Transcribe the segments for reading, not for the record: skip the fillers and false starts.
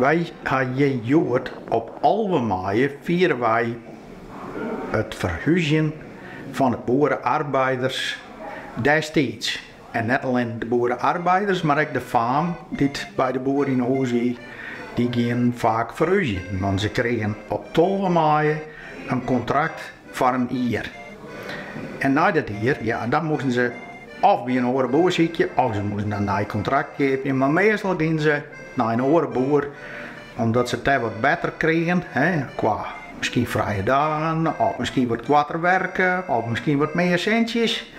Wy ha hjir hjoed op 11 maaie fiere wy it ferhúzjen fan de boere-arbeiders destiids. En net allinnich de boere-arbeiders, mar ek de faam dy't by de boer yn 'e hûs wie, dy gienen faak ferhúzjen. Want se krigen op 12 maaie in kontrakt foar in jier. En nei dat jier, ja, dan moasten se of by in oare boer sykje of se moasten in nij kontrakt keapje. Mar meastal gienen se nei in oare boer omdat se it dêr wat better krigen, hè, kwa miskien frije dagen of miskien wat koarter werke of miskien wat mear sintsjes.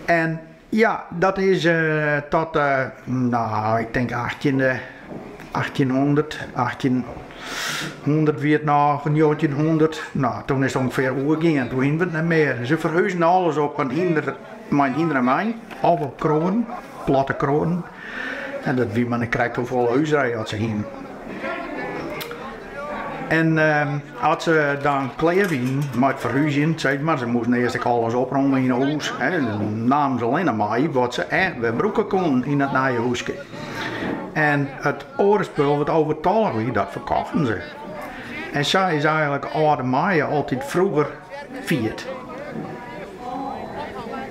En ja, dat is tot, no, ik tink achttjinde, achttjinhûndert, achttjinhûndert wie it noch, njoggentjinhûndert, no, toen is it ûngefear oergien, toen hiene we it net mear. Se ferhuzen alles op in hynder, mei in hynder en wein of op kroanen, platte kroanen. En dat wie mar net krekt hoefolle húsree oft se hienen. En as se dan klear wienen mei it ferhúzjen, sis mar, se moasten earst ek alles opromje yn 'e hûs, hè, dan namen se allinne mei wat se echt wer brûke koenen yn dat nije húske. En it oare spul wat overtallich wie, dat ferkochten se. En sa is eigenlik âlde maaie altyd froeger fierd.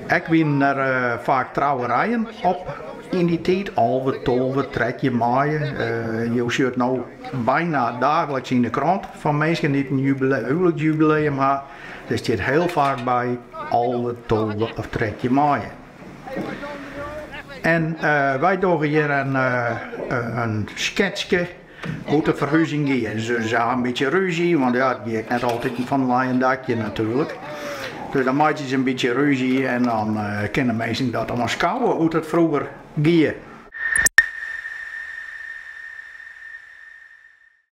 Ek wienen der faak trouwerijen op yn dy tiid, 11, 12, 13 maaie. Jo sjogge it no byna daagliks yn de krant fan minsken dy't in huweliksjubileum ha. Der stiet hiel faak by 11, 12 of 13 maaie. En wy dogge hjir in sketske Hoe't de ferhuzing gie. Se ha in bytsje rúzje, want ja, it gie ek net altyd fan in leien dakje natuerlik. Dus dan meitsje se in bytsje rúzje en dan kinne minsken dat oanskouwe hoe't it froeger gie.